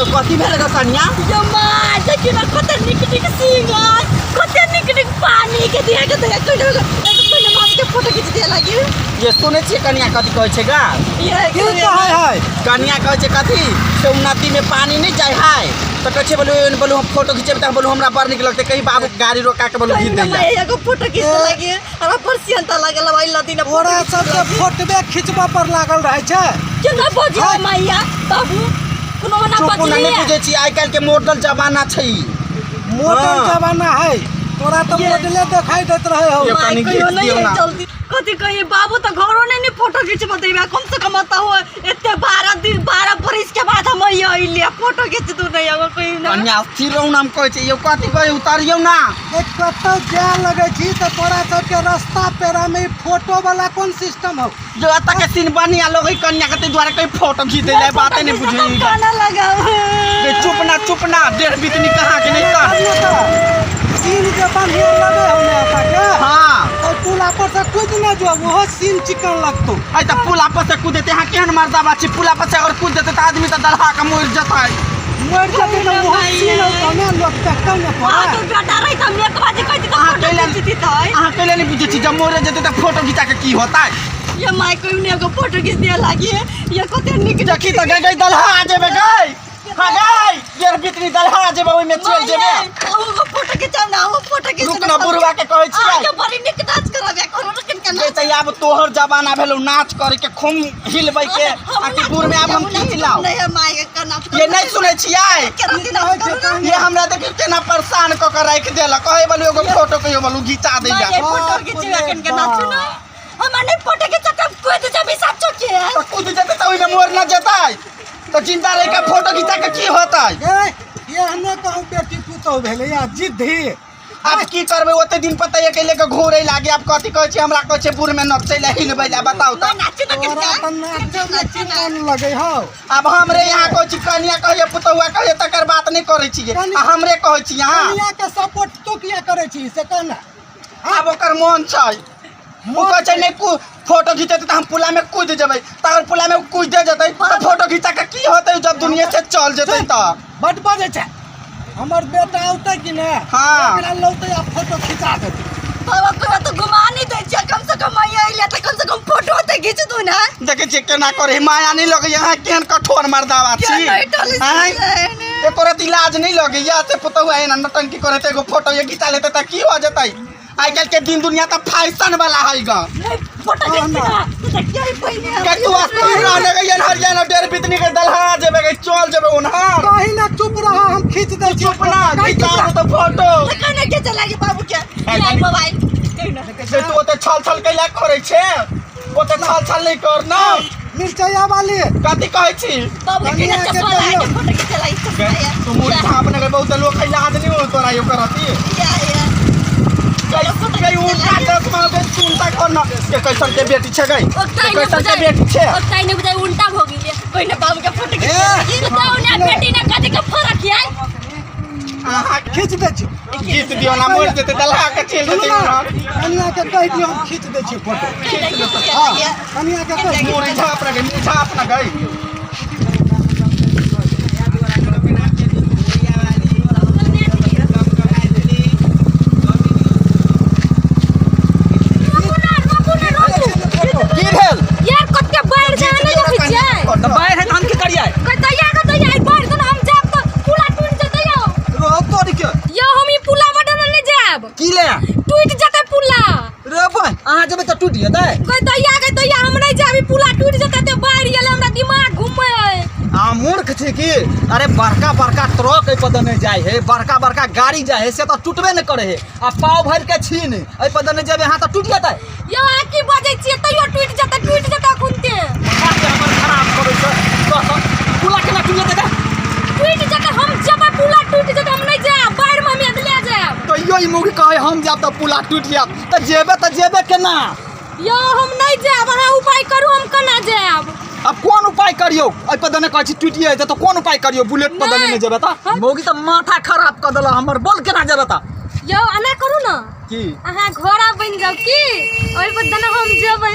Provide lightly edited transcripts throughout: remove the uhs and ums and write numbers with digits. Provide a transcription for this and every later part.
तो कथी भेल ग कनिया? यो माँ, देखी ना कते नीक नीक सिंगर, कते नीक नीक पानी के दिया के दिया कोई ना कोई ना बाप के फोटो खींच दिया लागी। ये सुनै छियै कनिया कथी कहै छै गा? ये की कहै है? कनिया कहै छै कथी से उ नदी में पानी नहीं जाय है, तो कहै छै बोलू बोलू हम फोटो खिंचेबै तऽ बोलू हमरा बड़ नीक लगतै, कहीं बाबू गाड़ी रोका के बोलू घीच दै ला। एगो फोटो खींच लागी, हमरा पर सियंता लागल भाई नदी ने। तोरा सबके फोटबे खिचबा पर लागल रहै छै। केना बजियो मैया बाबू, कोनो ना चुप ना, नहीं बजलिए। बुझै छी आइ काल्हि के मॉडल जमाना छै ई। मॉडल हाँ। जमाना है, तोरा तो मॉडले देखाई देत रहे हो। ये कनी कहियो घीच नहीं दियौ है ना। जल्दी। कथी कहिए बाबू तो घरो नहीं ने फोटो खींचबा देबे, कम से कम आता हो एते 12 दिन 12 बरिस के बाद हम अइए अइलिए फोटो खींच दू नहीं एगो कोई ना। कन्या स्थिर रहू ना, हम कहै छी यौ कथी कहै उतारियौ ना। ए कतौ जाय लगै छी तऽ तोरा सबके रास्ता पेरा में ई फोटो वाला कोन सिस्टम हौ? जो एतऽ के सीन बढ़िया लगै कन्या के, ताहि दुआरे कहीं फोटो खींच दै बाते नहीं बुझै। गाना लगाओ। ए चुप ना, चुप ना, डेढ़ बीतनी कहाँ के नहीं कर। सीन जे बढ़िया लगे हो ना एतऽ के। हाँ। तो पुला पर से कूद ना जो, ओहो सीन चिकन लगतो। अइ तऽ पुला पर से कूद देतै, अहाँ केहन मर्दाबा छी, पुला पर से अगर कूद देतै तऽ आदमी तऽ दरहा के मरि जेतै। मरि जेतै तऽ ओहो सीन औतौ ने, लोक देखतौ ने तोरा। हाँ, तो बेटा रही तऽ हम एक बाजे कहती तऽ अहाँ फोटो कैला खींच दितै। अहाँ कैला नहि बुझै छी, जब मरि जेतै तऽ फोटो घिचा के की होतै? ये my कोई ने एगो फोटो खींच दिया लागी, ये कते नीक। देखी तऽ गई गई दलहा जेबे गई। हाँ गई, डेढ़ बीतनी दलहा जेबे, ओहिमे चलि जेबे। ओ फोटो खिंचाउ ना, ओ फोटो खींच। रुक ना, बुढ़वा के कहै छियै। आगे बड़ी नीक नाच करबे करू ना, किनका नाच। तऽ आब तोहर जमाना भेलौ नाच करे के, खूब हिलबै के, आ कि बूढ़ में आब हम की हिलाउ? नहीं my के नाच। ये नहीं सुनै छियै? केना नाच करू ना? ये हमरा देखियौ केना परेशान कऽ के राखि देलक, कहै बलू एगो फोटो कहियो बलू घिचा दै my ला। फोटो खिंचबे किनका नाचू ना। हमरा नहीं फोटो खिंचा के कूद जेबै साचो के। तऽ कूद जेतै तऽ ओहिमे मरि ना जेतै, तऽ जिंदा रहि के फोटो घिचा के की होतै? ए, एहने कहूँ बेटी पुतहु भेलै या जिद्दी। आब की करबै, ओते दिन पता अकेले के घूरे लागे, आब कथी कहै छै हमरा, कहै छै बूढ़ में नचै ला हिलबै ला, बताउ तऽ। नाचू ना तोरा किनका। तऽ नाचे में चिकन लगै हौ। आब हमरे यहाँ कहै छी कनिया कहैए पुतहुआ कहैए तकर बात नहि करै छियै, आ हमरे कहै छी अहाँ। कनिया के सपोर्ट तू किया करै छी से कह ना। आब ओकर मोन छै, ओ कहै छै नहि फोटो घिचेतै तऽ हम पुला में कूद जेबै, तऽ अगर पुला में कूद जेतै तऽ फोटो घिचा के की होतै जब दुनिया से चल जेतै तऽ? बड बजै छै। हमर बेटा औतै कि ने? हाँ। ओकरा लौतै आ फोटो खिंचा देतै। बाबा तोरा तऽ घुमा नहि दै छियै, कम से कम मैया अइले तऽ कम से कम फोटो तऽ घीच दू ना। देखै छियै केना करै, माया नहि लगैया, अहाँ केहन कठोर मर्दाबा छी। केना टोली आँय? छै? एको रति लाज नहि लगैया से पुतहुआ एना नौटंकी करैत एगो फोटो ये घिचा लेतै तऽ की हो जेतै? आइ काल्हि के दिन दुनिया तऽ फैशन वाला है ग। नहीं फोटो घीच ना, तो देखिए पहिने। के तू अस्थिर रहने गई हरियाणा डेढ़ बितनी के दलहा जेबे गई, चल जेबे उन्हार। कहीं ना चुप रहा, हम खींच दै छी। चुप ना, घिचा तो फोटो। तो कहने के चला के बाबू के लाई मोबाइल कहीं ना। से तू ओते छल छल कैला करै छै, ओते छल छल नहीं कर ना। मिरचैया वाली कथी कहै छी? बाबू के कनिया के चश्मा लगा के कहियौ। फोटो खींच लाई चश्मा या। तू मुड़ी झाँप ने बहुत लोग है लाज नहीं हो तोरा यो करती। या या। गई उल्टा चश्मा के सुनता कोन ना के कैसन के बेटी छै गई, ओकरा के कैसन के बेटी छै? ओकरा नहीं बुझाई उल्टा भो गेलै। कोई ना बाबू के फोटो खींच ए, बताओ ना बेटी ना कथी के फर्क है? अहाँ खींच दै छी। खींच दियौ ना, मरि जेतै दलहा के चलि सुनू जेतै ना, उन्हार। कनिया के कहि दियौ हम खींच दै छी फोटो। हाँ, कनिया के कहि दियौ। मुड़ी झाँप ना गई, मुँह झाँप ना गई। की भेल? यार कते बाढ़ि छै नहि देखै छियै? तऽ बाढ़ि है तऽ हम की करियै? कतैया कतैया ई बाढ़ि तऽ हम जायब तऽ पुला टूटि जेतै यौ। रहो तोरी के। यौ हम ई पुला बटन नहि जायब। की ले? टूटि जेतै पुला। रे भाई, अहाँ जेबै तऽ टूटि जेतै? कतैया कतैया हम नहि जायब, ई पुला टूटि जेतै तऽ बाढ़ि एलै हमरा दिमाग घूमै है। आ मूर्ख छी की? अरे बड़का बड़का ट्रक एहि पर दने जाइ है, बड़का बड़का गाड़ी जाइ है, से तऽ टूटबे नहि करै है। आ पाव भरि के छीन एहि पर दने जेबै अहाँ तऽ टूटि जेतै। यौ अहाँ की बजै छियै, तैयो टूटि जेतै, टूटि जेतै अखुनते। माथा हमर खराब करै छै। कह तऽ पुला केना टूटि जेतै गे? टूटि जेतै, हम जेबै पुला टूटि जेतै, हम नहि जायब, बाढ़िमे हम अदले जायब। तैयो ई मुगी कहै हम जायब तऽ पुला टूटि जायत, तऽ जेबै तऽ जेबै केना? यौ हम नहि जायब, अहाँ उपाय करू हम केना जायब? अब कोन उपाय करियौ? एहि पर दने कहै छी टूटिए जेतै तऽ कोन उपाय करियौ? बुलेट पर दने नहि जेबै तऽ मौगी तऽ माथा खराब कऽ देलक हमर, बोल केना जेबै तऽ? यौ एना करू ने, की? अहाँ घोड़ा बनि जाउ की, ओहि पर दने हम जेबै।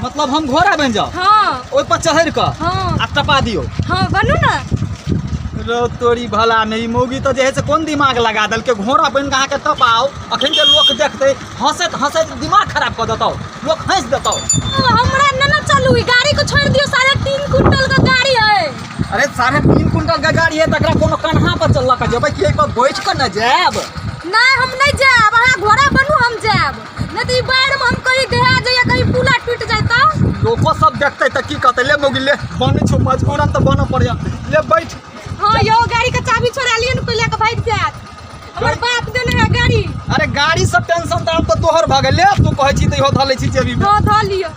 मतलब हम घोड़ा बनि जाउ? हाँ। ओहि पर चढ़ि कऽ? हाँ। आ टपा दियौ? हाँ बनू ना। रो तोरी भला में ई मौगी तऽ जे है से कोन दिमाग लगा देलकै घोड़ा बनि कऽ अहाँके टपाओ अखन के लोक देखतै हँसैत हँसैत दिमाग खराब कऽ देतौ लोक हँसि देतौ। हमरा न न चलू, ई गाड़ी को छोड़ दियो, 3.5 क्विंटल का गाड़ी है। अरे 3.5 क्विंटल के गाड़ी है तकरा कोनो कन्हा पर चल के जेबै कि एहि पर बैठ कऽ न जायब? नहीं हम नहीं जायब, अहाँ घोड़ा बनू हम जायब, नहीं तो ई बाढ़ में हम कहीं गया जाइए, कहीं पुला टूट जाए तो लोको सब देखते तऽ की कहतै। ले मौगी ले बनै छौ मजबूरन तऽ बनऽ पड़ैया, ले बैठ। हाँ यो गाड़ी के चाबी छोड़ा लियो न, कोई लेके भागि जायत, हमर बाप देने है गाड़ी। अरे गाड़ी सब टेंशन तऽ आब तऽ तोहर भऽ गेल, ले तू कहै छी तऽ इहो धऽ लै छी जेबी में। हाँ धऽ लियो।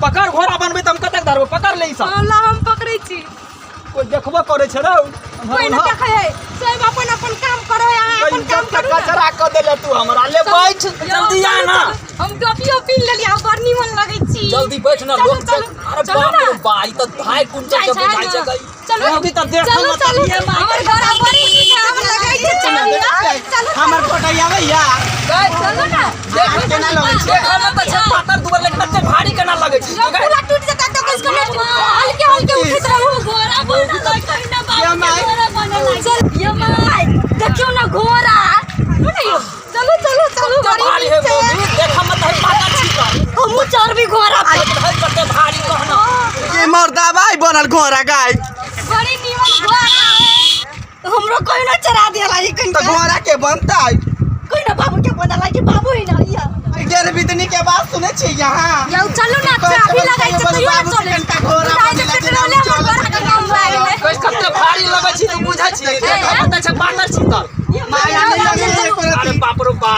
पकड़ घोड़ा बनबै तऽ हम कतेक धरबै, पकड़ ले ई सब। हाँ ला हम पकड़ै छी। कोई देखबो करै छै रौ? कोई न देखै है, सब अपन अपन काम करै है, अहाँ अपन काम करू ना। कचरा कऽ देले तू हमरा, ले बैठ जल्दी आ ना। हम टोपियो पीन लेलियै, हम बड़ निमन लगै छी। जल्दी बैठ ना लोक। अरे बाप रे बा ई तऽ 2.5 क्विंटल के बुझाइ छै गई। चलो मौगी तऽ देखऽ चलो चलो हमर घर बड़ी नीक है, हम लगै छै चाबी। चलो हमर फोटो आबैया चलो ना। केना लगै छै? देखऽ में तऽ छै पातर दुबर लेकिन एते भारी केना लगै छै? जब पूरा टूट जेतै तऽ किसको नहीं हल्के हल्के उठैत रहू। घोड़ा बनल है कहीं ना बाबू के घोड़ा बनल है। चल ये माय देखियो ना घोड़ा। चलो चलो चलो चलो बड़ी भारी है मौगी, देखऽ में तऽ है पातर छी तऽ। हमहूँ चढ़बी घोड़ा पर। है कते भारी कहना। ये मोर दवाई बनल घोड़ा गाय। बड़ी निमन घोड़ा है। हमरो कोई ना चढ़ा देला ई कहीं तो घोड़ा के बनतै कोई ना बाबू के बनल है कि बाबू ही ना या। डेढ़ बिदनी के बात सुनै छी यहाँ? यौ चलू ना चाबी लगाइ छै तैयो ना चलै। कनिका घोड़ा बुझाइ छै पेट्रोले हमर घोड़ा के काम भए गेलै। कते भारी लगै छी तू बुझै छी? देखऽ में तऽ छै पातर छी तऽ। माया नहीं लगै है एको अरे रत्ती। बाप रे बा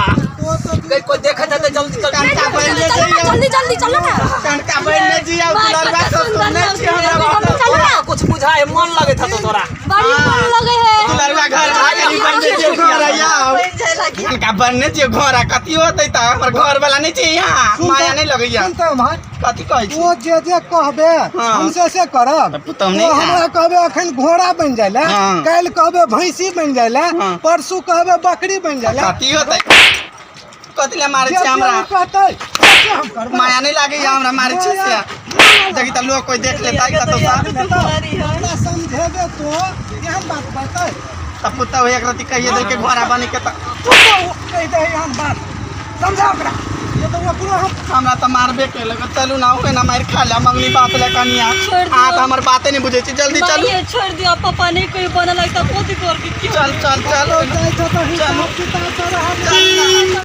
कोई देखैत हेतै जल्दी जल्दी। कनका बनि चलू ना जल्दी जल्दी चलू ना। कनका बनि जिया दुलरवा सब सुनै छी हमरा बात। चलू ना कुछ बुझाइ मन लगैत हेतौ तोरा। बड़ी मन लगै है। दुलरवा घर आके बनि जे घोड़ा या कनका बनने छियै घोड़ा कथी होतै तऽ हमर घर वाला नहीं छी यहाँ माया नहीं लगैया। सुन तऽ भाई कथी कहै छी? ओ जे जे कहबे हाँ। हम से से करब। पुतहु नहीं तो है। हमरा कहबे अखन घोड़ा बनि जाय ला, हाँ। काल्हि कहबे भैंसी बनि जाय ला, हाँ। परसू कहबे बकरी बनि जाय ला। कथी होतै? कथी ले मारै जे छी जे हमरा? ओ कहतै से हम करबै। माया नहीं लागैया हमरा मारै छी से। देखी तऽ लोग कोई देख लेतै कतौ सँ। हमरा समझेबे तो एहन बात बतै। तऽ पुतहु एक रत्ती कहिए देलकै घोड़ा बनी के तऽ पुतहु कहि दे एहन बात समझा ओकरा, ये तऽ ओकरो हम हमरा तऽ मारबे केलक। चलू ना ओहे ना मारि खा ले मंगनी बात ले कनिया। छोड़ दियौ। अहाँ तऽ हमर बाते नहीं बुझै छी, जल्दी चलू। माइये छोड़ दियो, पापा नहीं कोई बनल है तऽ कथी करबी? चल चल चल जाइ छौ तऽ हिसाब किताब से रहब।